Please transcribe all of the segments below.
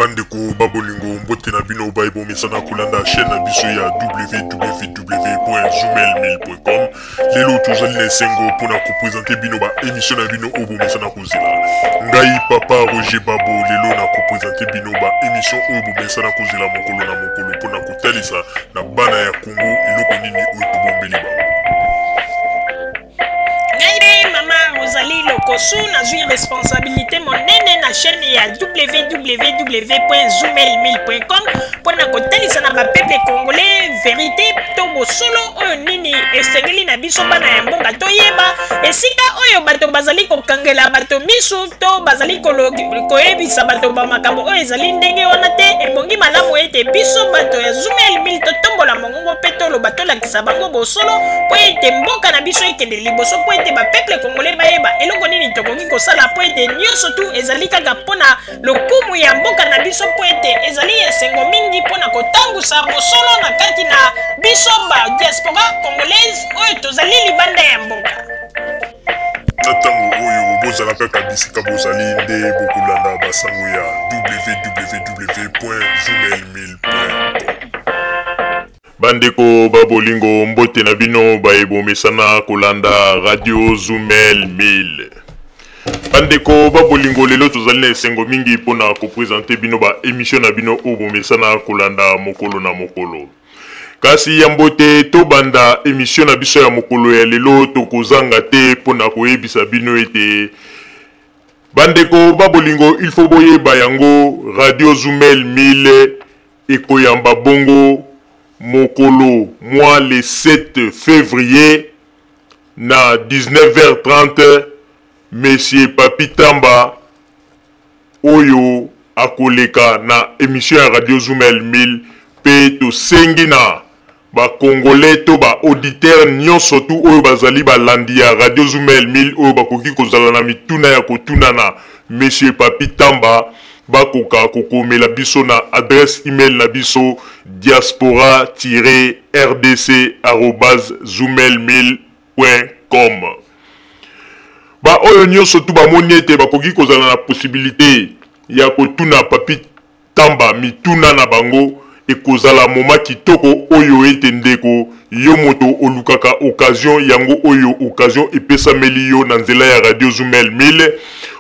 Bandeko ba bolingo, mbote na bino baye bomesana kolanda chaîne na biso ya www.zoomail1000.com. Lelo tozali na esengo mpona kopresente bino ba émission na bino oyo bomesana kozela. Ngai papa Roger Babo lelo na kopresente bino ba émission oyo bomesana kozela mokolo na mokolo mpona kotalisa na bana ya Congo eloko nini oyo tobombeli bango. Ngai nde mama Rosalie Lokosu, nazwi responsabilité monene na chaîne ya www.zoomail1000.com mpo na kotalisa na bapeuple congolais verité to bosolo oyo nini esengeli na biso bana ya mboka toyeba esika oyo bato bazali kokangela bato misu to bazali koyebisa bato ba makambo oyo ezali ndenge wana te. Ebongi malamu ete biso bato ya Zoomail 1000 totombola mongongo mpe toloba, tolakisa bango bosolo mpo ete mboka na biso ekende liboso, mpo ete bapeuple congolais bayeba eloko nini tokoki kosala, mpo ete nyonso tu ezali kaka mpo na lokumu ya mboka na biso, mpo ete ezali esengo mingi mpo na kotangusa bosolo na kati na biso ba diaspora congolaise oyo tozali libanda ya mboka. Na ntango oyo bozala kaka bisika bozali nde bokolanda basango ya www.zoomail1000.com. Bandeko ba bolingo, mbote na bino baye bomesana kolanda radio Zumel 1000. Bandeko ba bolingo, lelo tozali na esengo mingi mpona kopresente bino ba émission na bino oyo bomesana kolanda mokolo na mokolo. Kasi yambo te tobanda émission na biso ya mokolo ya lelo, tokozanga te mpona koyebisa bino ete bandeko ba bolingo, il faut boyeba yango, radio Zumel 1000 ekoyamba bongo mokolo mwa le 7 février na 19h30 monsieur Papi Tamba oyo akoleka na émission ya radio Zumel 1000. Mpe tosengi na bacongolais to baauditeur nyonso tu oyo bazali balandi ya radio Zumel 1000 oyo bakoki kozala na mituna ya kotuna na monsieur Papi Tamba, bakoka kokomela biso na adresse email na biso diaspora-rdc@zumel1000.com. Baoyo nyonso tu bamoni ete bakoki kozala na possibilité ya kotuna Papi Tamba mituna na bango, ekozala moma kitoko oyo ete ndeko yo moto olukaka occasion yango oyo occasion epesameli yo na nzela ya radio Zumel 1000.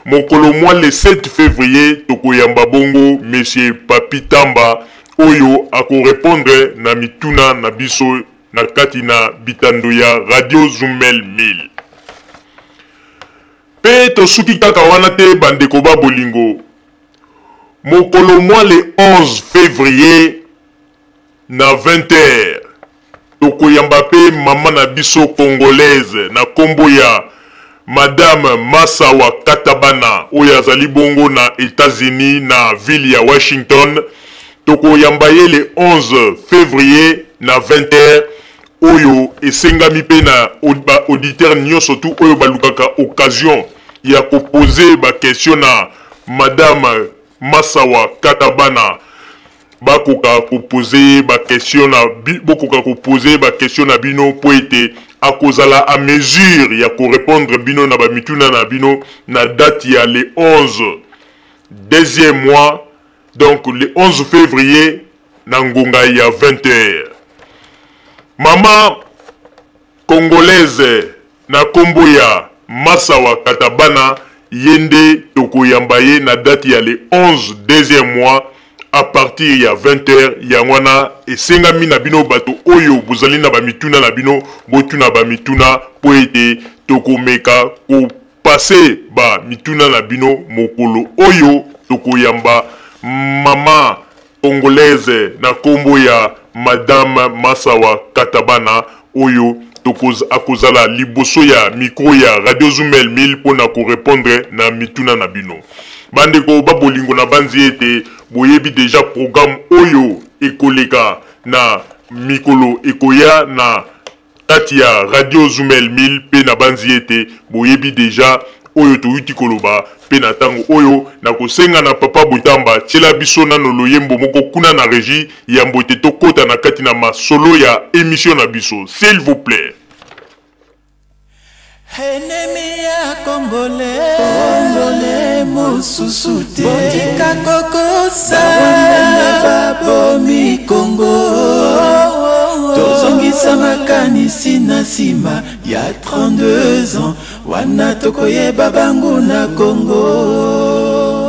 Mokolo mwa le 7 février tokoyamba bongo monsieur Papi Tamba oyo akorepondre na mituna na biso na kati na bitando ya radio Zumel 1000. Pe tosuki kaka wana te, bandeko ba bolingo. Mokolo mwa le 11 février na 20h tokoyamba pe mama na biso congolaise na kombo ya madame Masawa Katabana oyo azali bongo na États-Unis na ville ya Washington. Tokoyamba ye le 11 février na 20h oyo esengami mpe na ba auditeur nyonso tu oyo balukaka occasion ya kopose ba question na madame Masawa Katabana, bakoka kopose ye ba question na bokoka kopose ba question na bino mpo ete akozala à mesure ya korepondre bino na bamituna na bino na date ya le 11 deuxième mois, donc le 11 février na ngonga ya 20h. Mama congolaise na kombo ya Masawa Katabana, ye nde tokoyamba ye na date ya le 11 deuxième mois à partir ya 20h. Yango wana esengami na bino bato oyo bozali na bamituna na bino, botuna bamituna mpo ete tokomeka kopase ba mituna na bino mokolo oyo tokoyamba mama congolaise na kombo ya madame Masawa Katabana oyo akozala liboso ya micro ya radio Zumel 1000 mpona korepondre na mituna na bino. Bandeko ba bolingo, na banzi ete boyebi deja programme oyo ekoleka na mikolo ekoya na kati ya radio Zumel 1000, mpe na banzi ete boyebi deja oyo toyuti koloba. Mpe na ntango oyo nakosenga na papa Botamba tiela biso nano loyembo moko kuna na régie yambo ete tokɔta na kati na masolo ya émission na biso, s'il vous plaît. Ennemi ya Congolais, Congolais mosusu te, botika kokosa. kokosa. Babomi Kongo, tozongisa makanisi na nsima ya 32 ans, wana tokoyeba bango na Kongo.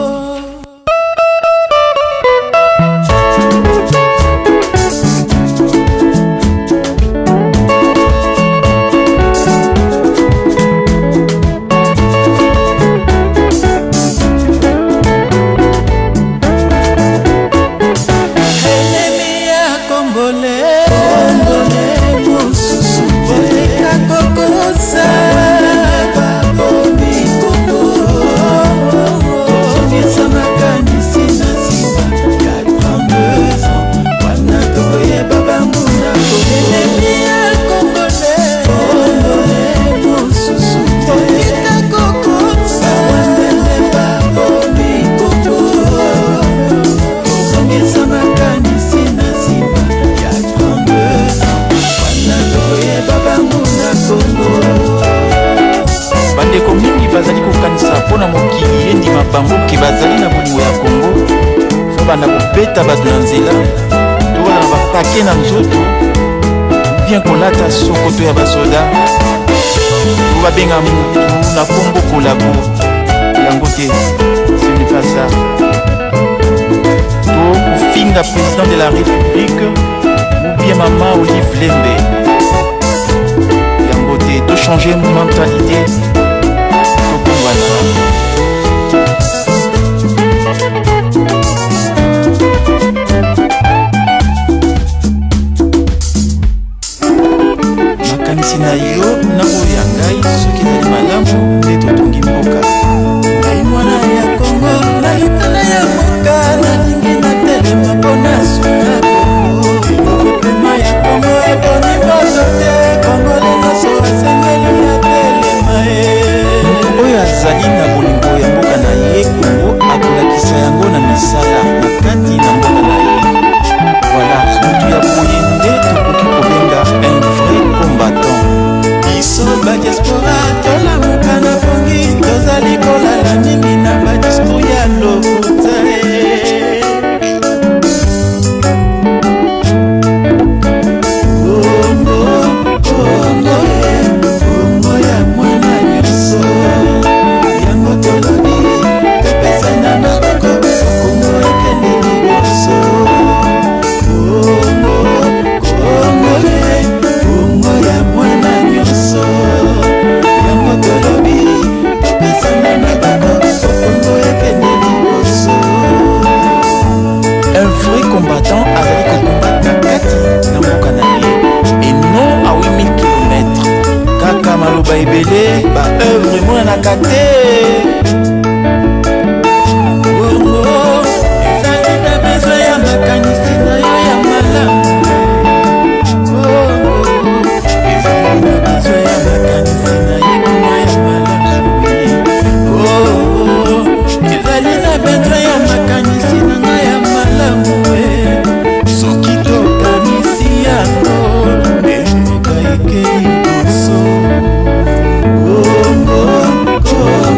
Bandeko mingi bazali kokanisa mpo na mokili endima bango ke bazali na bolingo ya Kongo, fo banda kobeta bato na nzela to bana na bapake na nzoto, bien kolata sokoto ya basoda to babenga mutu na kombo kolabo. Yango te, ce n'est pas ça. To kofinga président de la République ou bien mama Olive Lembe, yango te. To changer mentalité, tobongwana. Makanisi na yo na oyo ya ngai soki ezali malamu nde totongi mboka. Ngai mwana ya Kongo, na libanda ya mboka, nalingi natelema mpo nasunga Kongo. Developema ya Kongo eponi moto te, Kongole nyonso asengeli atelema e. Moto oyo azali na bolingo ya mboka na ye Kongo akolakisa yango na misala na kati na mboka na ye. Voilà, moto ya boye nde tokoki kobenga un vrai combattant. Biso badiaspora tolamuka na pongi, tozali kolala mingi na badiscours ya lokuta e. Kongo, Kongo e, Kongo ya mwana nyonso, yango tolobi topesana maboko, Kongo ekende liboso. Kongo, Kongo e, Kongo ya mwana nyonso, yango tolobi topesana maboko, Kongo ekende liboso. Un vrai combattant azali kokombattre na kati na mboka na ye et non à 8000 km. Kaka maloba ebele, ba œuvre emonanaka te. Kongo ezali na besoin ya makanisi na yo ya malamu. Kongo ezali na besoin ya makanisi na ye kuna ya malamu. Kongo ezali na besoin ya makanisi na ngai ya malamu. Soki tokanisi yango nde mboka ekei liboso. Kongo, Kongo.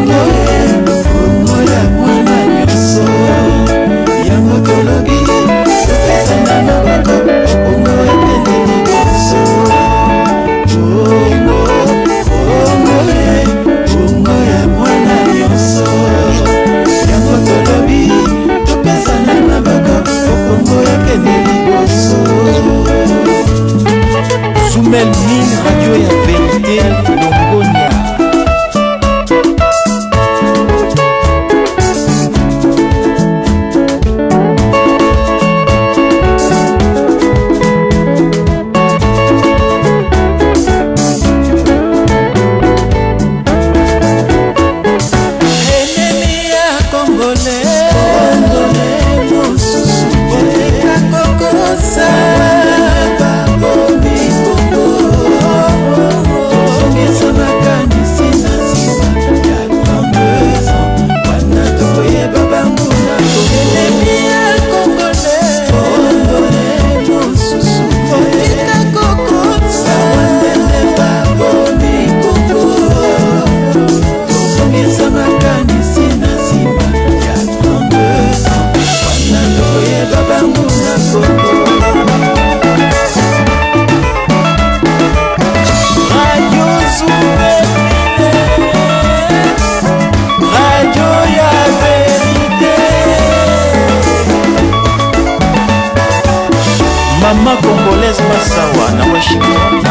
Mama congolaise Masawa na Washington.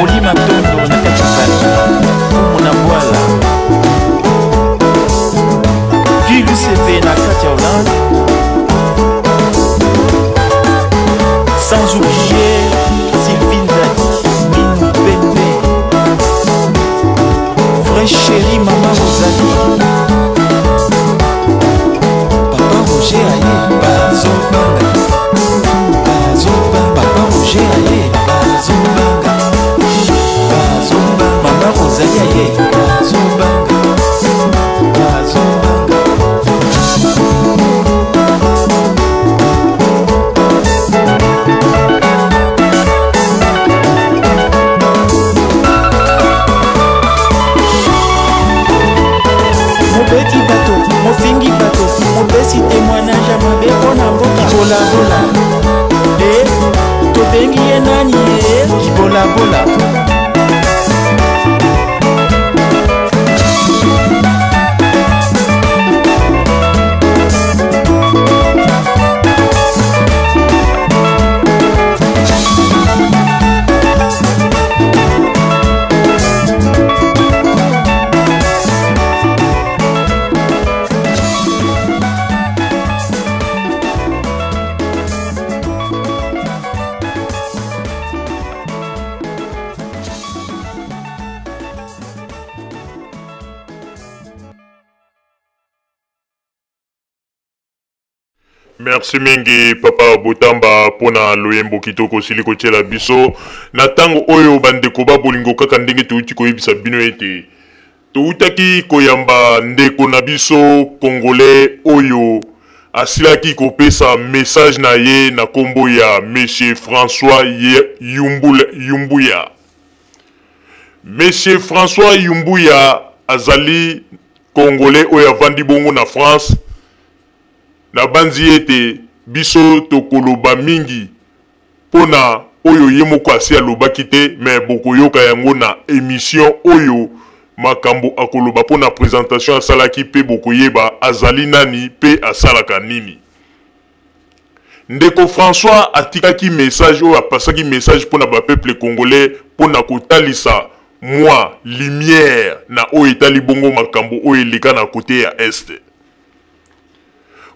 Oli Matondo na kati Paris. Fumu na Bwala. Jules CV na kati ya Hollande. Sans oublier Sylvie Nzadi, Minou Pembe. Vrai chéri Mama Rosalie. Papa Roger aye bazobanga bazobanga Papa Roger aye bazobanga bazobanga Mama Rosalie aye bazobanga bazobanga. Mobeti bato, mofingi bato, mopesi témoignage ya mabe mpo na mboka. Kibolabola e tobengi ye nani ye kibolabola. Merci mingi papa Botamba pona loyembo kitoko osili kotiela biso na ntango oyo. Bandeko ba bolingo, kaka ndenge touti koyebisa bino ete toutaki koyamba ndeko na biso congolais oyo asilaki kopesa message na ye na nkombo ya monsieur François Yumbuya. Monsieur François Yumbuya azali congolais oyo avandi bongo na France. Nabanzi ete biso tokoloba mingi mpona oyo ye moko asi alobaki te, me bokoyoka yango na émission oyo, makambo akoloba mpona présentation asalaki, mpe bokoyeba azali nani mpe asalaka nini. Ndeko François atikaki message oyo, apasaki message mpona bapeuple congolais, mpona kotalisa mwa lumière na oyo etali bongo makambo oyo eleka na côté ya Est,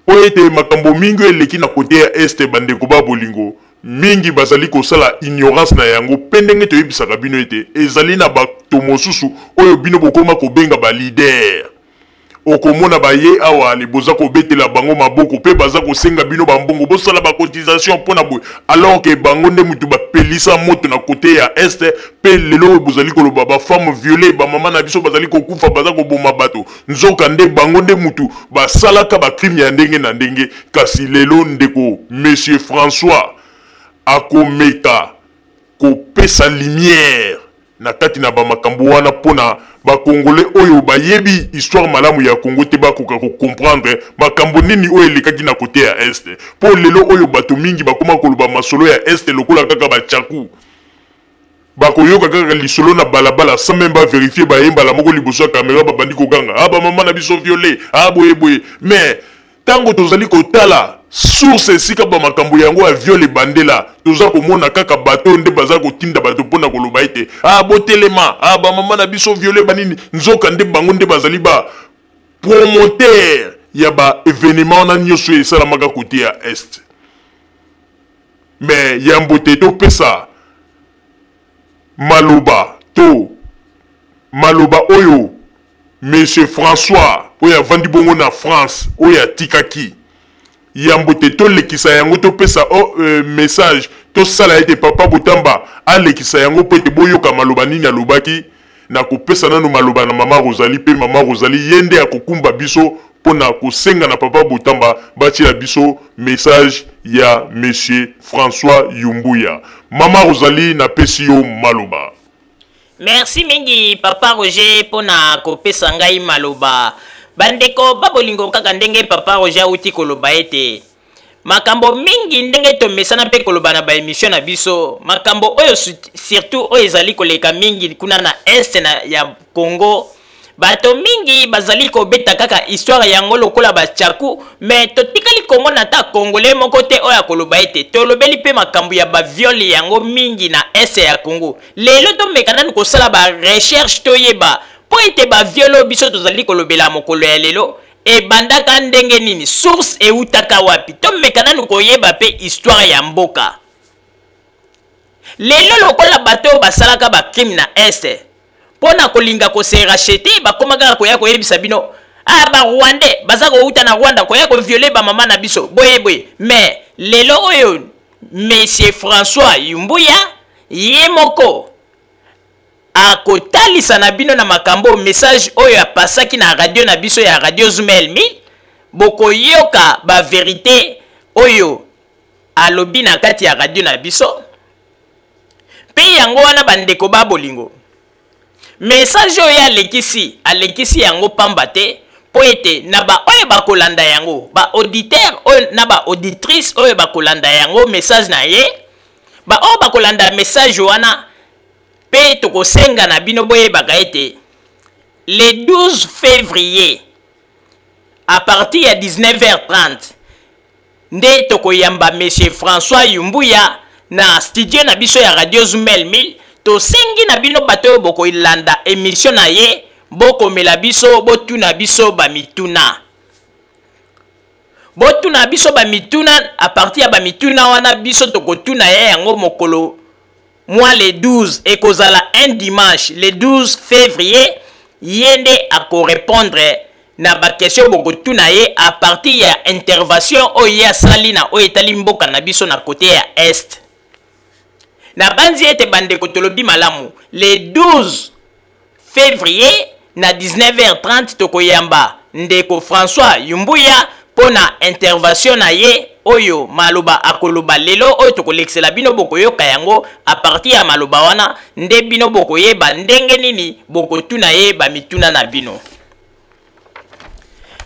po ete makambo mingi oyo eleki na côté ya Est, bandeko ba bolingo, mingi bazali kosala ignorance na yango. Mpe ndenge toyebisaka bino ete ezali na bato mosusu oyo bino bokoma kobenga baleader, okomona baye awa ale boza kobetela bango maboko mpe baza kosenga bino bambongo, bosala bacotisation mpona boye, alors ke bango nde mutu bapelisa moto na côté ya Est. Mpe lelo oyo bozali koloba bafemme violées, bamama na biso bazali kokufa, baza koboma bato, nzoka nde bango nde mutu basalaka bacrime ya ndenge na ndenge. Kasi lelo ndeko monsieur François akomeka kopesa lumière na kati na bamakambo wana, mpona bakongole oyo bayebi histoire malamu ya Congo te bakoka kocomprendre makambo nini oyo elekaki na côté ya Est. Mpo lelo oyo bato mingi bakoma koloba masolo ya Est lokola kaka bachaku bakoyoka kaka lisolo na balabala, sans même bavérifier, bayembala moko liboso ya caméra, babandi koganga: "Ah, bamama na biso violé, ah, boye boye." Mais ntango tozali kotala source esika bamakambo yango ya viol ebandela, toza komona kaka bato nde baza kotinda bato mpona koloba ete: "Ah, botelema, ah, bamama na biso violé, banini." Nzoka nde bango nde bazali ba promoteur ya baévénement wana nyonso esalamaka côté ya Est. Mais yambo te topesa maloba to maloba oyo monsieur François oyo avandi bongo na France oyo atikaki, yambo te tolekisa yango, topesa oh, message, tosala ete papa Botamba alekisa yango mpo ete boyoka maloba nini alobaki. Na kopesa nanu maloba na mama Rosalie, mpe mama Rosalie ye nde akokumba biso mpo na kosenga na papa Botamba batiela biso message ya monsieur François Yumbuya. Mama Rosalie, napesi yo maloba. Merci mingi papa Roger mpona kopesa ngai maloba. Bandeko babolingo, kaka ndenge papa Roger auti koloba ete makambo mingi ndenge tomesana mpe koloba na baémission na biso, makambo oyo surtout oyo ezali koleka mingi kuna na Est na ya Congo. Bato mingi bazali kobeta kaka histoire yango lokola ba tshaku, mais totikali komona ata congolais moko te oyo akoloba ete tolobeli mpe makambo ya ba viol yango mingi na est ya Congo. Lelo tomeka nanu kosala ba recherche toyeba mpo ete ba viol oyo biso tozali kolobela mokolo ya lelo ebandaka ndenge nini, source eutaka wapi. Tomeka nanu koyeba mpe histoire ya mboka. Lelo lokola bato oyo basalaka ba crime na est mpo na kolinga ko se racheter, bakoma kaka koya koyebisa bino ah, ba rwandais baza kowuta na Rwanda koya ko violer ba mama na biso boye boye. Mais lelo oyo monsieur François Yumbuya ye moko akotalisa na bino na makambo message oyo apasaki na radio na biso ya radio Zumel 1000, bokoyoka ba verite oyo alobi na kati ya radio na biso. Mpe yango wana bandeko ba bolingo, message oyo alekisi, alekisi yango pamba te, mpo ete na ba oyo bakolanda yango, ba auditeur oyo na ba auditrice oyo bakolanda yango message na ye, ba oyo bakolanda message wana, mpe tokosenga na bino boyebaka ete le 12 février à partir ya 19h30 nde tokoyamba monsieur François Yumbuya na studio na biso ya radio Zumel 1000. Tosengi na bino bato oyo bokolanda emission na ye, bokomela biso, botuna biso ba mituna, botuna biso ba mituna. A partir ya ba mituna wana biso tokotuna ye yango mokolo mwa le 12, ekozala un dimanche le 12 février, ye nde akorepondre na ba question bokotuna ye a partir ya intervention oyo ye asali na oyo etali mboka na biso na kote ya est. Nabanzi ete bandeko tolobi malamu, le 12 février na 19h30 tokoyamba ndeko François Yumbuya mpo na intervention na ye oyo maloba akoloba lelo oyo tokolekisela bino, bokoyoka yango. A partir ya maloba wana nde bino bokoyeba ndenge nini bokotuna ye ba mituna na bino.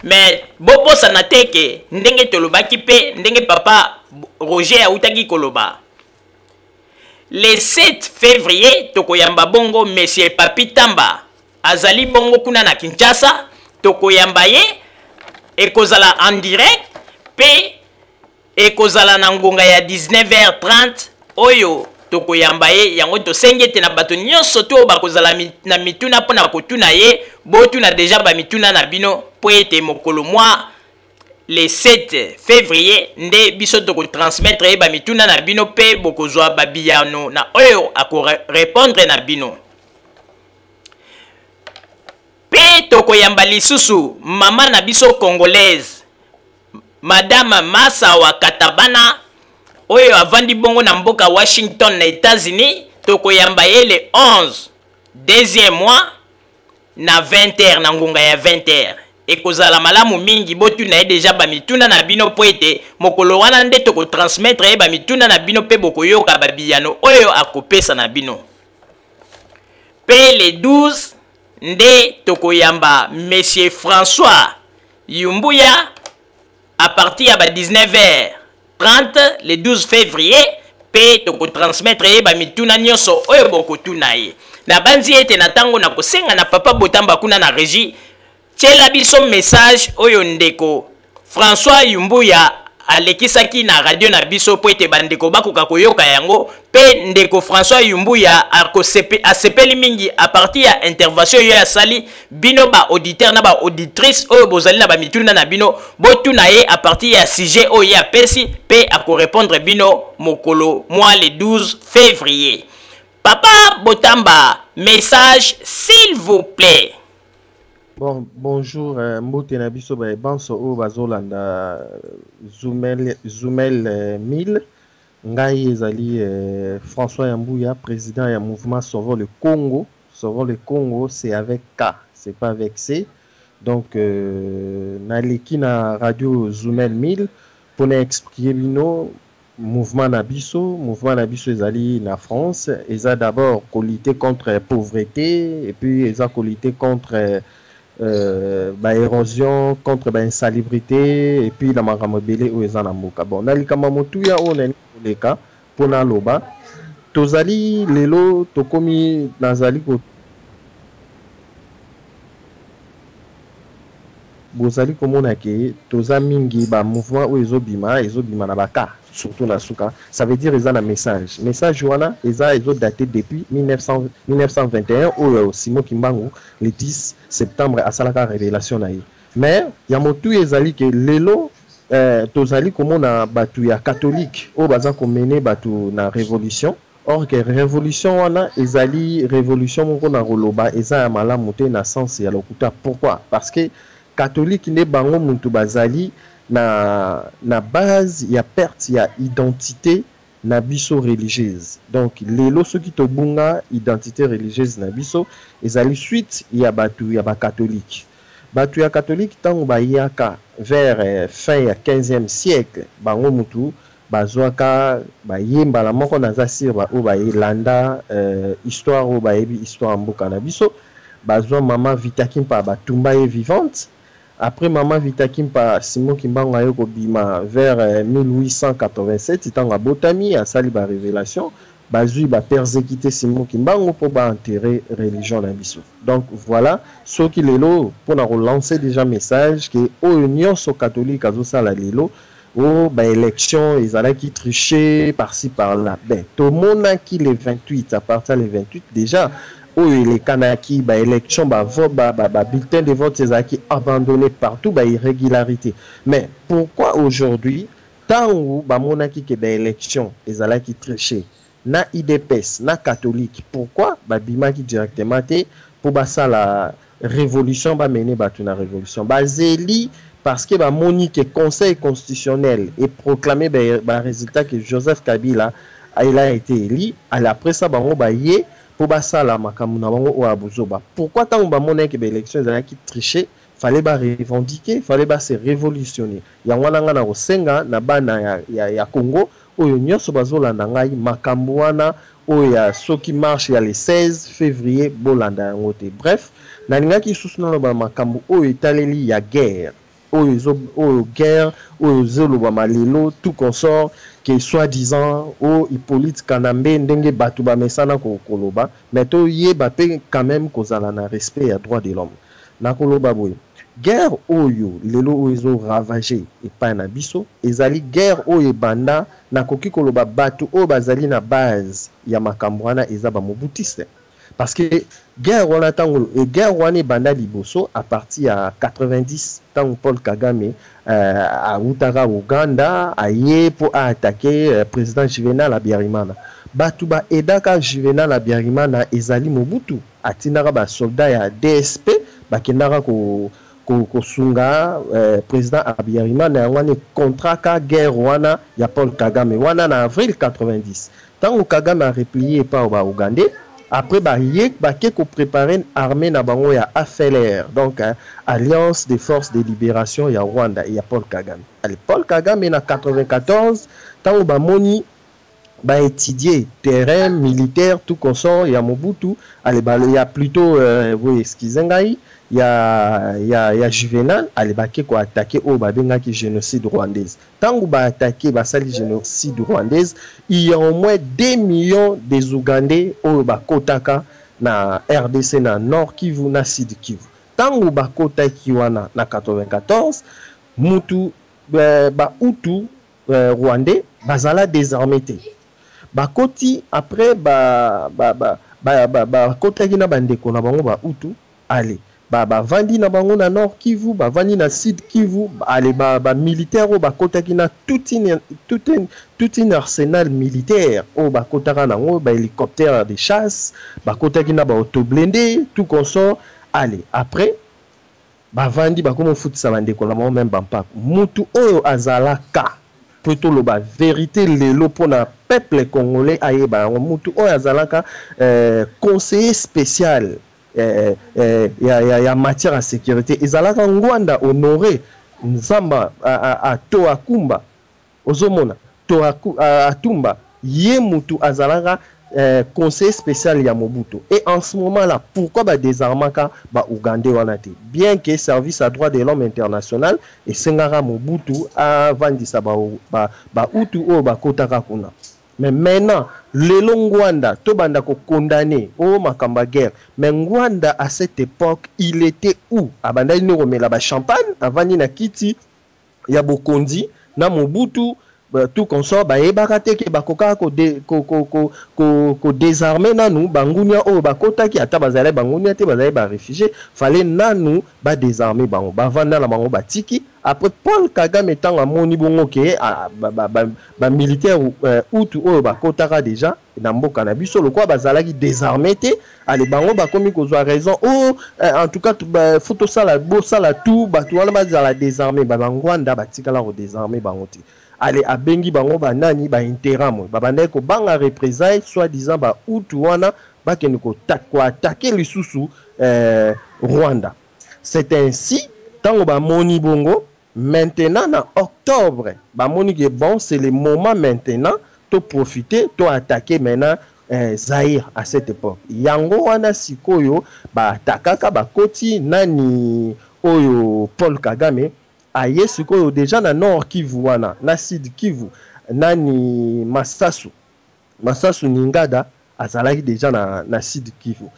Mais bobosana te ke ndenge tolobaki mpe ndenge papa Roger autaki koloba, le 7 février tokoyamba bongo monsieur Papi Tamba, azali bongo kuna na Kinshasa. Tokoyamba ye, ekozala en direct mpe ekozala na ngonga ya 19h30 oyo tokoyamba ye. Yango tosengi ete na bato nyonso to bakozala na mituna mpo na kotuna ye, botuna deja ba mituna na bino, mpo ete mokolo mwa le 7 février nde biso tokotransmettre ye ba mituna na bino mpe bokozwa ba biyano na oyo akorepondre na bino. Mpe tokoyamba lisusu mama na biso congolaise Madame Masawa Katabana oyo avandi bongo na mboka Washington na États-Unis. Tokoyamba ye le 11 deuxième mois na 20h, na ngonga ya 20h. Ekozala malamu mingi botuna ye deja ba mituna na bino, mpo ete mokolo wana nde tokotransmettre ye ba mituna na bino mpe bokoyoka ba biyano oyo akopesa na bino. Mpe le 12 nde tokoyamba monsieur François Yumbuya à partir ya ba 19h30 le 12 février, mpe tokotransmettre ye ba mituna nyonso oyo bokotuna ye. Nabanzi ete na ntango na kosenga na papa Botamba kuna na régie, tiela biso message oyo ndeko François Yumbuya alekisaki na radio na biso mpo ete bandeko bakoka koyoka yango. Mpe ndeko François Yumbuya asepeli mingi a partir ya intervention oyo asali. Bino ba auditeur na ba auditrice oyo bozali na ba mituna na bino, botuna ye a partir ya sujet oyo ye apesi mpe akorepondre bino mokolo mwa le 12 février. Papa Botamba, message s'il vous plaît. Bon, bonjour, mbote na biso ba banso oyo bazolanda Zumel, Zumel 1000. Ngai ezali François Yambuya, président ya mouvement Sauvons le Congo. Sauvons le Congo, c'est avec K, c'est pas avec C. Donc, naleki na radio Zumel 1000 pour expliquer bino mouvement na biso. Mouvement na biso ezali na France, eza d'abord ko lutter contre pauvreté, et puis eza ko lutter contre ba érosion, contre ba insalubrité, et puis na makambo ebele oyo eza na mboka. Bon, na likambo ya motuya oyo nalingi koleka mpona loba, tozali lelo tokomi nazali ko Bozali komona ke toza mingi ba mouvement oyo ezobima, ezobima na ba cas surtout na suka, ça veut dire eza na message. Message wana eza ezo dater depuis 1900, 1921 oyo Simon Kimbangu le 10 septembre asalaka revelation na ye. Mais ya motuya ezali ke lelo eh, tozali komona batu ya catholique oyo baza ko mener batu na revolution. Or que revolution wana ezali revolution moko na koloba eza ya malamu te na sens ya lokuta. Pourquoi? Parce que catholique nde bango mutu bazali na na base ya perte ya identite na biso religieuse. Donc lelo soki tobunga identite religieuse na biso ezali suite ya batu ya ba catholique. Batu ya catholique tango bayaka vers fin ya 15e siècle bango mutu Bazuaka baye mbala moko naza sur ba oyo ba landa histoire oyo bayebi histoire ya mboka na biso bazua maman Vita Kimpa ba tumba ye vivante après maman Vita Kimpa Simon Kimbangu aye kobima vers 1887 tango abotami asali ba revelation bazui ba persecuter Simon Kimbangu po ba enterrer religion na biso donc voilà soki lelo pona ko lancer dejà message que oyo nionso catholique azosala lelo Oh ba elections ezalaki triche par ci par là ben tomonaki le 28 à partir le 28 dejà oyo elekanaki ba elections ba ba, ba, ba bulletins de vote ezalaki abandonné partout ba irrégularité mais pourquoi aujourd'hui tango bamonaki ke ba elections ezalaki triche na udps na catholique pourquoi babimaki directement te po basala revolution ba mener batu na revolution bazeli parce que bamoni que conseil constitutionnel e proclamer ba resultat que Joseph Kabila il a été élu allez après ça bango baye po basala makambo na bango oyo ya buzoba pourquoi tango bamonaki ba élection ezalaki tricher fallait ba revendiquer fallait ba se révolutionner yango wana nga na kosenga na bana ya, ya, ya Congo oyo nionso bazolanda ngai makambo wana oyo ya soki marche ya le 16 fevrier bolanda yango te bref nalingaki lisusu naloba makambo oyo etaleli ya guerre oyo ezo oyo guerre oyo ezolobama lelo tout consort que soit disant o Hippolyte Kanambe ndenge batu bamesana koloba mais toyeba pe quand meme kozala na respect ya droit de l'homme Nakoloba boye, guerre oyo lelo oyo ezo ravager epai na biso, ezali guerre oyo ebanda, nakoki koloba batu oyo bazali na base ya makambo wana eza ba mobutistes. Parce que guerre wana tango, guerre wana ebanda liboso à partir ya 90 tango Paul Kagame awutaka Ouganda aye po a attaquer president Juvenal Habyarimana. Batu ba aidaka Juvenal Habyarimana ezali Mobutu. Atindaka ba soldats ya DSP bakendaka ko kosunga president Habyarimana yango wana econtraka guerre wana ya Paul Kagame wana na avril 90 tango Kagame a replier epa ba ougandais après baye bake ko preparer armee na bango ya AFLR donc Alliance des forces de liberation ya Rwanda ya Paul Kagame allez Paul Kagame na 94 tango bamoni ba etudier terrain militaire tout consort ya Mobutu ale ba ya plutot euh, oui excusez ngai ya ya ya Juvenal ale bake ko attaquer oyo babengaki génocide rwandaise tango ba attaquer basali génocide rwandaise il y a au moins 2 millions des Ougandais oyo bakotaka na RDC na Nord Kivu na Sud Kivu tango bakotaki wana na 94 mutu euh, ba Hutu Rwandais bazala desarme te bakoti après ba ba ba ba ba bakotaki na bandeko na bango ba Hutu ale ba bavandi na bango na Nord Kivu bavandi na Sud Kivu ale ba ba militaire oyo bakotaki na toute une toute une toute une arsenal militaire oyo bakotaka nango ba hélicoptère de chasse bakotaki na ba auto blindé tout consort ale après Bavandi bakomi ofutisa ba ndeko na bango meme ba mpaku. Mutu oyo azalaka po toloba verite lelo pona peuple congolais ayeba yango mutu oyo azalaka conseiller special ya ya matière ya securite ezalaka Ngwanda Honore Nzamba to Akumba Ozo mona to atumba ye mutu azalaka conseiller special ya Mobutu et en ce moment là pourquoi ba desarmaka ba ougandais wana te bien que service ya droit de l'homme international esengaka Mobutu avandisa ba ba hutu oyo bakotaka kuna. Mais maintenant, lelo Ngwanda, tobanda ko condamner oh makambo ya guerre. Mais Ngwanda à cette époque, il était où? Abandaki nde komela ba champagne, avandi na kiti ya bokonzi na Mobutu, tout consort, bayebaka te ke bakokaka ko désarmer nanu bangunia oyo bakotaki, ata bazalaki bangunia te, bazalaki ba réfugiés, fallait nanu ba désarmer bango, bavanda na bango batiki. Après Paul Kagame ntango amoni bongo ke ba militaire Hutu oyo bakotaka déjà na mboka na biso lokola bazalaki désarmé te, ale bango bakomi kozwa raison, oh, en tout cas faut tosala, bosala tout bato wana bazala désarmé. Ba Bangwanda batikala ko désarmer bango te. Ale abengi bango banani, ba Interahamwe, babandaki kobanga représailles, soi-disant ba Hutu wana bakende koattaquer lisusu Rwanda. C'est ainsi ntango bamoni bongo maintenant na octobre, bamoni ke bon, c'est le moment maintenant to profiter, to attaquer maintenant Zaïre à cette époque. Yango wana sikoyo baatakaka, bakoti nani oyo Paul Kagame aye sikoyo déjà na Nord Kivu wana na Sud Kivu, nani Masasu Ningada azalaki déjà na Sud Kivu.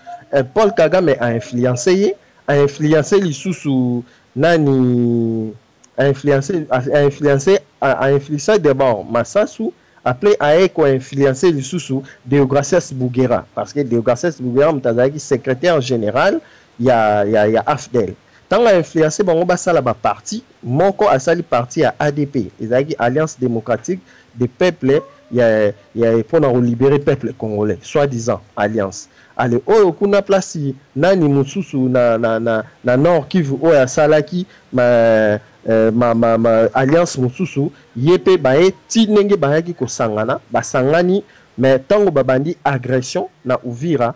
Paul Kagame a influencé ye, a influencé lisusu nani, a influencé d'abord Masasu, après aye koinfluencer lisusu Deogracias Bugera, parce que Deogracias Bugera moto azalaki secrétaire général ya AFDL. Ntango ainfluence bango, basala baparti moko, asali parti ya ADP, ezalaki Alliance démocratique des peuples ya mpona kolibérer peuple congolais, soi-disant alliance. Ale oyo kuna place nani mosusu na Nord Kivu oyo asalaki ma alliance mosusu, ye mpe baye ti ndenge bayaki kosangana, basangani. Mais ntango babandi agression na Uvira,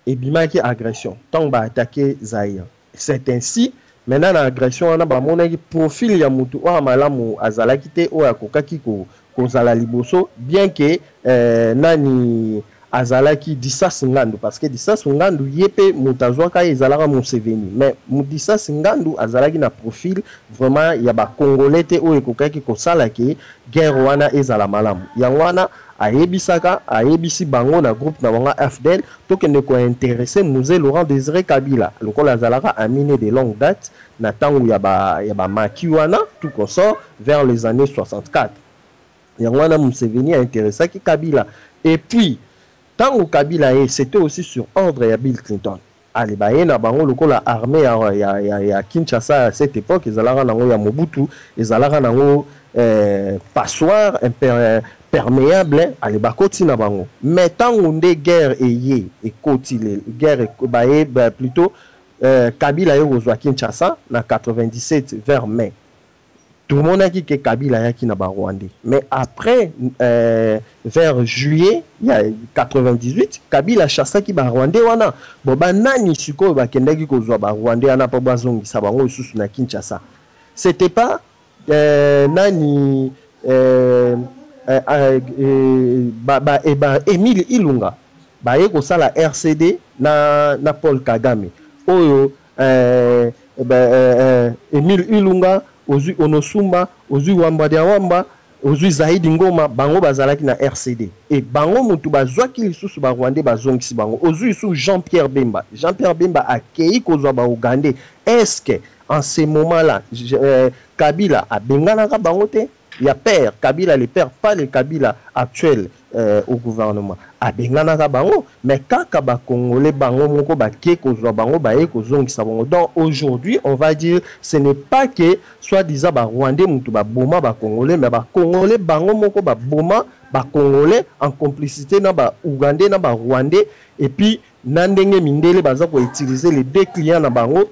ebimaki agression ntango baattaquer Zaïre. C'est ainsi maintenant na agression wana bamonaki profil ya mutu oyo malamu azalaki te, oyo akokaki kozala liboso, bien que nani azalaki Disas Ngandu, parce que Disas Ngandu ye mpe moto azwaka ye ezalaka Museveni. Mais Disas Ngandu azalaki na profil vraiment ya bacongolais te oyo ekokaki kosala ke guerre wana ezala malamu. Yango wana ayebisaka, ayebisi bango na groupe na bango AFDL, tokende kointéresser Mzee Laurent Désiré Kabila lokola azalaka ami de longue date na ntango ya bamaki ba wana, tout consort vers les années 64. Yango wana Museveni aintéressaki Kabila. Et puis ntango Kabila ye, c'était aussi sur ordre ya Bill Clinton. Ale baye na bango lokola armée ya Kinshasa à cette époque ezalaka nango ya Mobutu, ezalaka nango passoire imperméable. Ale bakoti na bango. Mais ntango nde guerre eye ekoti, guerre baye ba, plutôt Kabila ye kozwa Kinshasa na 97 vers mai, tomonaki ke Kabila ayaki na barwandais. Mais après vers juillet ya 98, Kabila achassaki barwandais wana. Bon, banani sikoyo bakendaki kozwa barwandais wana mpo bazongisa bango lisusu na Kinshasa? C'était pas nani ba Emile Ilunga baye kosala RCD na Paul Kagame oyo ba, Emile Ilunga, ozwi Onosumba, ozwi Wamba dia Wamba, ozwi Zaidi Ngoma, bango bazalaki na RCD e bango motu bazwaki lisusu barwandais, bazongisi bango. Ozwi lisusu Jean-Pierre Bemba. Jean-Pierre Bemba akei kozwa baougandais. Est-ce que en ce moment là Kabila abenganaka bango te? Ya père Kabila, le père, pas le Kabila actuel au gouvernement, abenganaka bango. Mais kaka bacongolais bango moko bake kozwa bango, baye kozongisa bango. Donc aujourd'hui, on va dire, ce n'est pas que soi-disant barwandais mutu baboma bacongolais, mais bacongolais bango moko baboma bacongolais en complicité na baougandais, na barwandais, et puis na ndenge mindele baza koutiliser les deux clients na bango,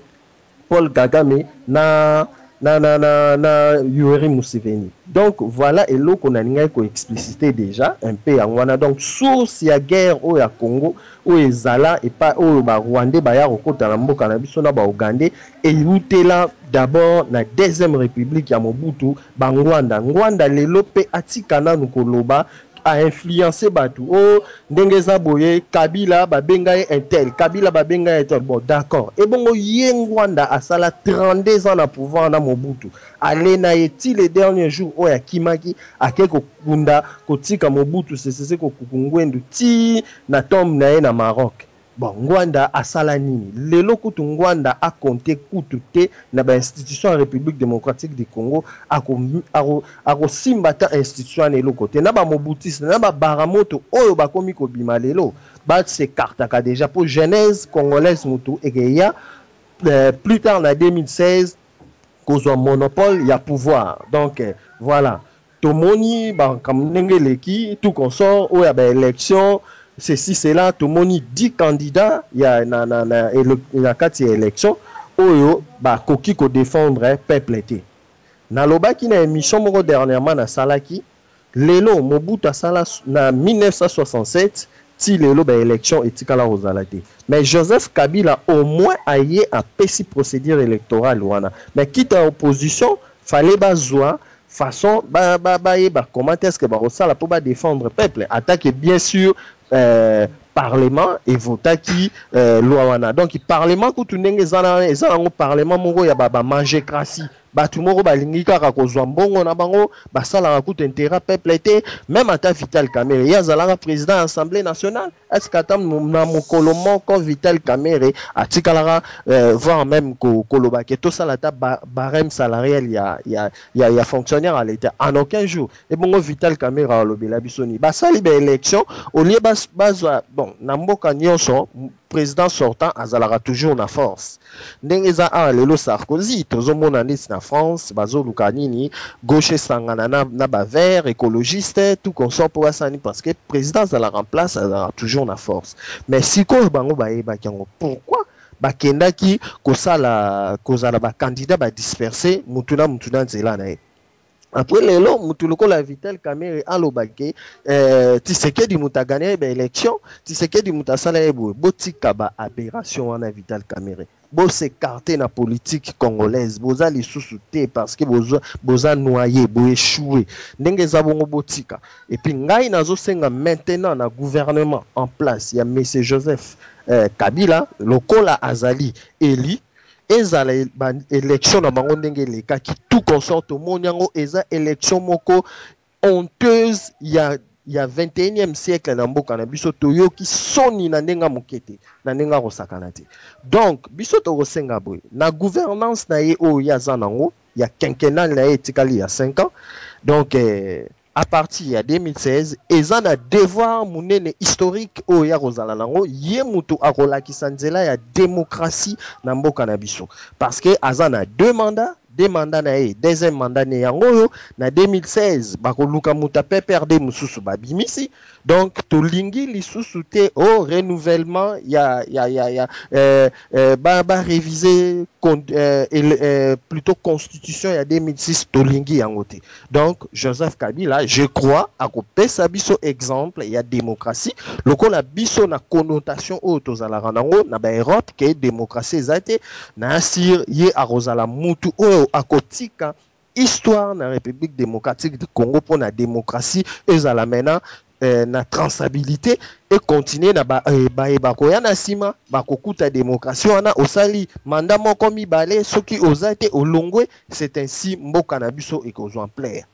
Paul Kagame na Yoweri Museveni. Donc voilà eloko nalingaki koexpliciter déjà un peu, yango wana. Donc source ya guerre oyo ya Congo oyo ezala epa oyo barwandais baya kokota na mboka na biso na baougandais, eutela d'abord na deuxième république ya Mobutu, bangwanda. Ngwanda lelo mpe atika nanu koloba. A influencer bato o oh, ndenge eza boye, Kabila babenga ye intel, Kabila babenga ye intel. Bon, d'accord, ebongo ye Ngwanda asala 32 ans na pouvoir na Mobutu, ale na ye ti le dernier jour oyo akimaki, ake kokunda, kotika Mobutu Sese Seko Kuku Ngwendu ti na tombe na ye na Maroc. Bon, Ngwanda asala nini? Lelo kutu Ngwanda a compter kutu te na ba institutions ya Republique democratique du Congo, ako ako akosimba ata institution wana eloko te. Na ba Mobutiste na ba Baramoto oyo bakomi kobima lelo, ba s'ecartaka dejà po jeunesse congolaise mutu ekeya plus tard na 2016 kozwa monopole ya pouvoir. Donc voilà, tomoni makambo ndenge eleki, tout consort oyo ya ba election, ceci cela, tomoni 10 candidats ya na kati ya election oyo bakoki ko défendre peuple te. Nalobaki na émission moko dernièrement nasalaki, lelo Mobutu asala na 1967 ti lelo ba élection etikala kozala te, mais Joseph Kabila au moins aye apesi procédure électorale wana, mais quitte à opposition, fallait bazwa façon bayeba comment est-ce que bakosala mpo badéfendre peuple, attaque bien sûr parlement evotaki loi wana. Donc parlement kutu ndenge eza, eza nango parlement moko ya bamangecratie, bato moko balingi kaka kozwa mbongo na bango, basalaka kutu intérêt peuple te. Même ata Vital Kamerhe, ye azalaka président ya Assemblée nationale, est ce que ata na mokolo moko Vital Kamerhe atikalaka voire même koloba ke tosala ata barème salarial ya fonctionnaire à l'État? En aucun jour. Ebongo Vital Kamerhe alobela biso nini? Basali baélection au lieu bazwa. Bon, na mboka nyonso président sortant azalaka toujours na force. Ndenge eza awa lelo, Sarkozy, tozomona neti na France bazoluka nini, gauche esangana na bavert écologiste, tout consort, mpo basala nini? Parce que président azalaka en place, azalaka toujours na force. Mais sikoyo bango bayebaki yango, pourquoi bakendaki kosala kozala bacandidat badisperse, mutu na mutu na nzela na ye? Après lelo mutu lokola Vital Kamerhe alobaki Tshisekedi mutu aganye baélection, Tshisekedi mutu asala ye boye. Botika ba aberration wana. Vital Kamerhe, bos'écarter na politique congolaise, boza lisusu te, parce que boza noyé, boéchoué ndenge eza bongo, botika. Et puis ngai nazosenga maintenant na gouvernement en place ya monsieur Joseph Kabila, lokola azali eli, ezala élection na bango ndenge elekaki, tout consort, tomoni yango eza élection moko honteuse ya 21e siècle na mboka na biso. Toyoki soni na ndenge moke te, na ndenge akosakana te. Donc biso tokosenga boye na gouvernance na ye oyo ye aza nango ya quinquennal na ye etikali ya 5 ans, donc à partir ya 2016 eza na devoir monene historique oyo ya kozala nango, ye moto akolakisa nzela ya démocratie na mboka na biso, parce que aza na deux mandats, deux mandats na ye, deuxième mandat ne yango oyo na 2016 bakoluka moto ya PPRD mosusu babimisi. Donc tolingi lisusu te o renouvellement ya ba réviser plutôt constitution ya 2006, tolingi yango te. Donc Joseph Kabila, je crois, akopesa biso exemple ya démocratie lokola biso na connotation oyo tozalaka nango na baEurope ke démocratie eza te. Na asire ye akozala mutu oyo akotika histoire na République démocratique du Congo mpona démocratie ezala maintenant na traçabilité et continuer na bayeba ba koya na nsima bakokuta démocratie wana. Osali mandat moko, mibale, soki oza te, olongwe. C'est ainsi mboka na biso ekozwa ampleur.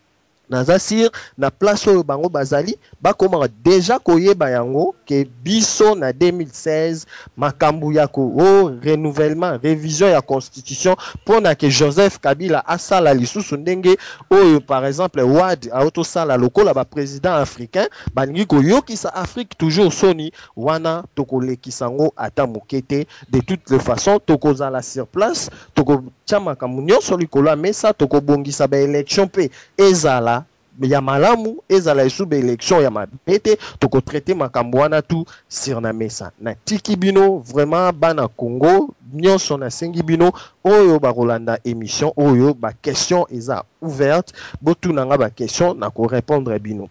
Naza sûr na place oyo bango bazali bakomaka déjà koyeba yango ke biso na 2016 makambo ya ko o renouvellement, révision ya constitution mpona ke Joseph Kabila asala lisusu ndenge oyo par exemple Wade aotosala lokola baprésident africain balingi koyokisa Afrique toujours soni wana, tokolekisa yango ata moke te. De toutes les façons, tokozala sur place, tokotia makambo nyonso likolo ya mesa, tokobongisa baélection mpe ezala ya malamu, ezala esu baélection ya mabe te. Tokotraite makambo wana tout sur na mesa. Natiki bino vraiment, bana Congo nyonso, nasengi bino oyo bakolanda émission oyo, baquestion eza ouverte, botunanga baquestion, nakorépondre bino.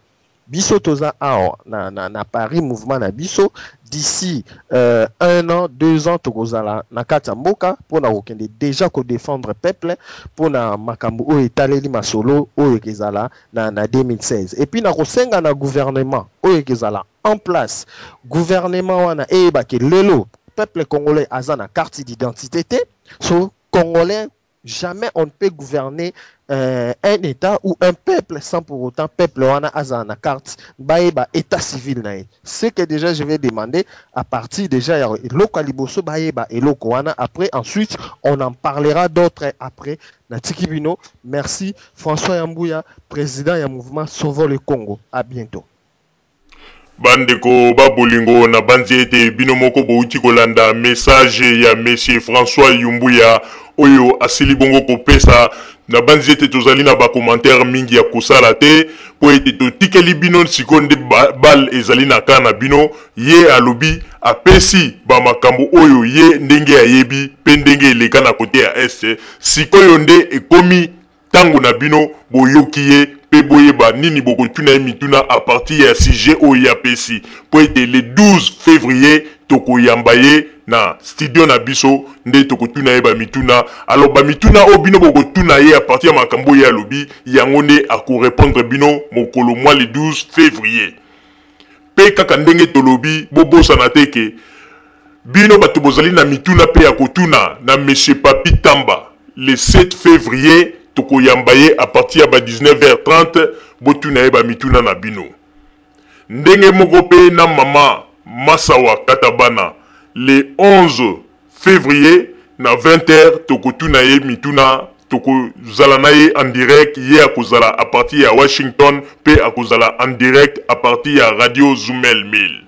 Biso toza awa na, na, na Paris, mouvement na biso d'ici euh, un an, 2 ans tokozala na kati ya mboka mpona kokende déjà kodéfendre peuple mpona makambo oyo etaleli masolo oyo ekezala na 2016. Et puis nakosenga na gouvernement oyo ekezala en place, gouvernement wana eyebake lelo peuple congolais aza na carte d'identité te. So congolais, jamais on ne peut gouverner un état ou un peuple sans pour autant peuple wana aza na carte, bayeba état civil na ye. Ce que déjà je vais demander à partir déjà ya eloko ya liboso, bayeba eloko wana. Après, ensuite, on en parlera d'autres après. Natiki bino, merci. François Yambuya, président ya mouvement Sauvons le Congo. À bientôt. Bandeko babolingo, na banzi ete bino moko bouti kolanda message ya monsieur François Yumbuya oyo asili bongo kopesa. Na banzi ete tozali na bacommentaire mingi ya kosala te, mpo ete totikeli bino sikoyo nde bal ezali na ka na bino. Ye alobi, apesi bamakambo oyo ye ndenge ayebi mpe ndenge eleka na côté ya Est. Sikoyo nde ekomi ntango na bino boyoki ye mpe boyeba nini bokotuna ye mituna à partir ya sujet oyo ye apesi, mpo ete le 12 février tokoyamba ye na studio na biso nde tokotuna ye bamituna. Alors bamituna oyo bino bokotuna ye à partir ya makambo oyo ye alobi, yango nde akorépondre bino mokolo mwa le 12 février. Mpe kaka ndenge tolobi, bobosana te ke bino bato bozali na mituna mpe ya kotuna na monsieur Papi Tamba, le 7 février tokoyamba ye à partir ya ba 19h30, botuna ye bamituna na bino. Ndenge moko mpe na mama Masawa Katabana, le 11 février na 20h tokotuna ye mituna, tokozala na ye en direct. Ye akozala à partir ya Washington mpe akozala en direct à partir ya Radio Zumel 1000.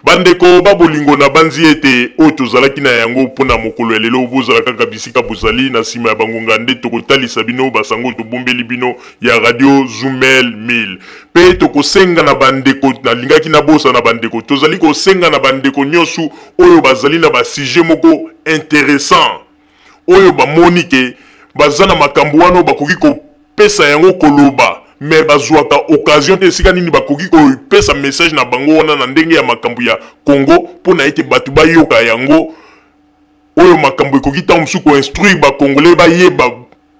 Bandeko babolingo, na banzi ete oyo tozalaki na yango mpona mokolo ya lelo. Bozala kaka bisika bozali, na nsima ya bangonga nde tokotalisa bino basango tobombeli bino ya Radio Zumel 1000. Mpe tokosenga na bandeko, nalingaki nabosa na bandeko, tozali kosenga na bandeko nyonso oyo bazali na basujet moko intéressant, oyo bamoni ke baza na makambo wana oyo bakoki kopesa yango koloba, mais bazwaka occasion te esika nini bakoki kopesa message na bango wana na ndenge ya makambo ya Congo, mpo na ete bato bayoka yango, oyo makambo ekoki ntango mosusu koinstruire bacongolais, bayeba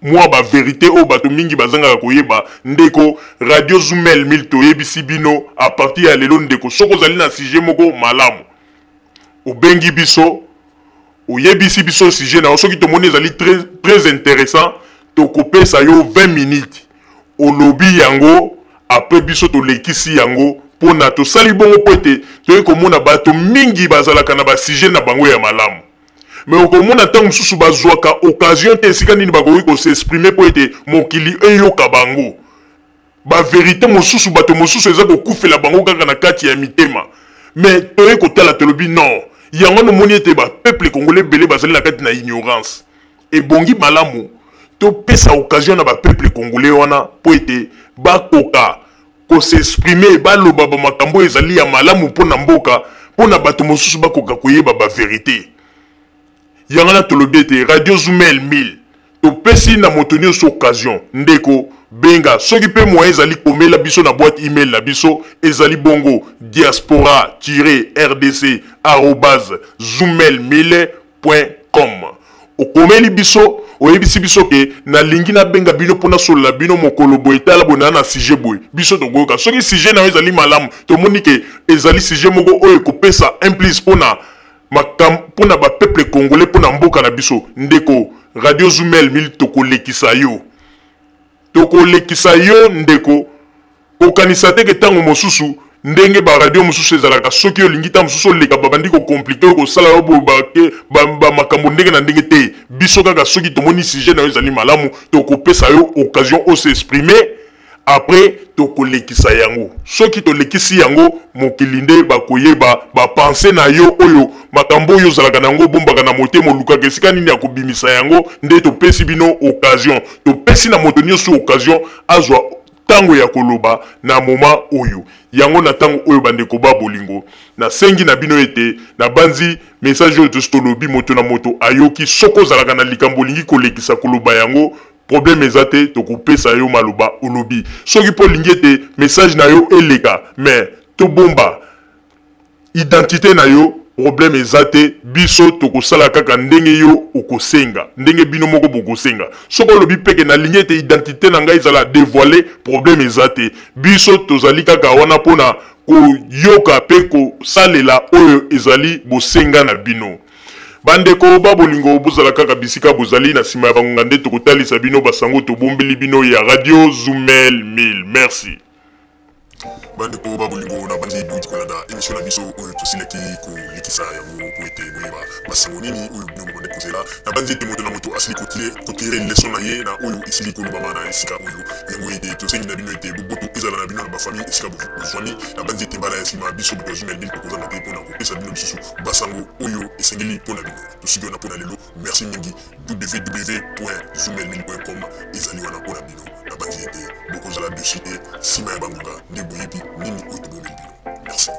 mwa bavérité oyo bato mingi bazangaka koyeba. Ndeko, Radio Zumel 1000 toyebisi bino à partir ya lelo, ndeko, soki ozali na sujet moko malamu, obengi biso, oyebisi biso sujet na yo. Soki tomoni ezali très, très intéressant, tokopesa yo 20 minutes, olobi yango, après biso tolekisi yango. Mpona tosali bongo mpo ete toyei komona bato mingi bazalaka na basujet na bango ya malamu, mais okomona ntango mosusu bazwaka occasion te esika nini bakoki kos'exprimer mpo ete mokili eyoka bango. Bavérité mosusu, bato mosusu eza kokufela bango kaka na kati ya mitema. Mais toyei kotala, tolobi non, yango nomoni ete bapeuple congolais ebele bazali na kati na ignorance. Ebongi malamu topesa occasion na bapeuple congolais wana mpo ete bakoka kos'exprimer, baloba bamakambo oyo ezali ya malamu mpo na mboka, mpo na bato mosusu bakoka koyeba bavérité. Yango na tolobi ete Radio Zumel 1000 topesi na moto nyonso occasion. Ndeko, benga. Soki mpe moyen ezali, komela biso na boîte email na biso, ezali bongo diaspora-rdc@zumel1000.com. Okomeli biso, oyebisi biso ke nalingi nabenga bino mpo nasolola bino mokolo boye, tala boye, naa na sujet boye. Biso tokoyoka. Soki sujet na yo ezali malamu, tomoni ke ezali sujet moko oyo ekopesa un plus mpona mpona bapeuple congolais, mpona mboka na biso, ndeko, Radio Zumel 1000 tokolekisa yo, tokolekisa yo. Ndeko, kokanisa te ke ntango mosusu ndenge baradio mosusu ezalaka, soki olingi ntango mosusu oleka, babandi kocompliquer oyo kosala yo boye, bamakambo ndenge na ndenge te. Biso kaka soki tomoni sujet na yo ezali malamu, tokopesa yo occasion os'exprimer, après tokolekisa yango. Soki tolekisi yango, mokili nde bakoyeba bapensées na yo, oyo makambo oyo ozalaka na yango, obombaka na motema, olukaka esika nini ya kobimisa yango. Nde topesi bino occasion, topesi na moto nyonso occasion azwa ntango ya koloba na moment oyo. Yango na ntango oyo, bandeko ba bolingo, nasengi na bino ete nabanzi message oyo tosi tolobi, moto na moto ayoki. Soki ozalaka na likambo olingi kolekisa, koloba yango. Problème eza te, tokopesa yo maloba olobi. Soki mpo olingi ete message na yo eleka mais tobomba identité na yo, problème eza te, biso tokosala kaka ndenge yo okosenga, ndenge bino moko bokosenga. Soki olobi mpe ke nalingi ete identité na ngai ezala dévoilée, problème eza te, biso tozali kaka wana mpona koyoka mpe kosalela oyo ezali bosenga na bino. Bandeko ba bolingo, bozala kaka bisika bozali. Na nsima ya bangonga nde tokotalisa bino basango tobombeli bino ya Radio Zumel 1000. Merci. Bandeko ba bolingo, na bandi bouti kolanda émission na biso oyo tosilaki kolekisa yango po ete boyeba basango nini oyo bino bobandi kozela. Na bandi ete moto na moto asili kotire leson na ye na oyo esili kolobama na esika oyo. Yango ete tosengi na bino ete boboto ezala na bino na bafamille esika bozwami. Na bandi ete mbala ya nsima biso bato ya Zumel 1000 tokozanga te mpona kopesa bino lisusu basango oyo esengeli mpo na bino. Tosuki wana mpo na lelo. Merci mingi. www.zoomelmil.com ezali wana mpo na bino. Nabanzi ete bokozala dessus te. Nsima ya bangonga nde boyebi nini oyo tobomeli bino. Merci.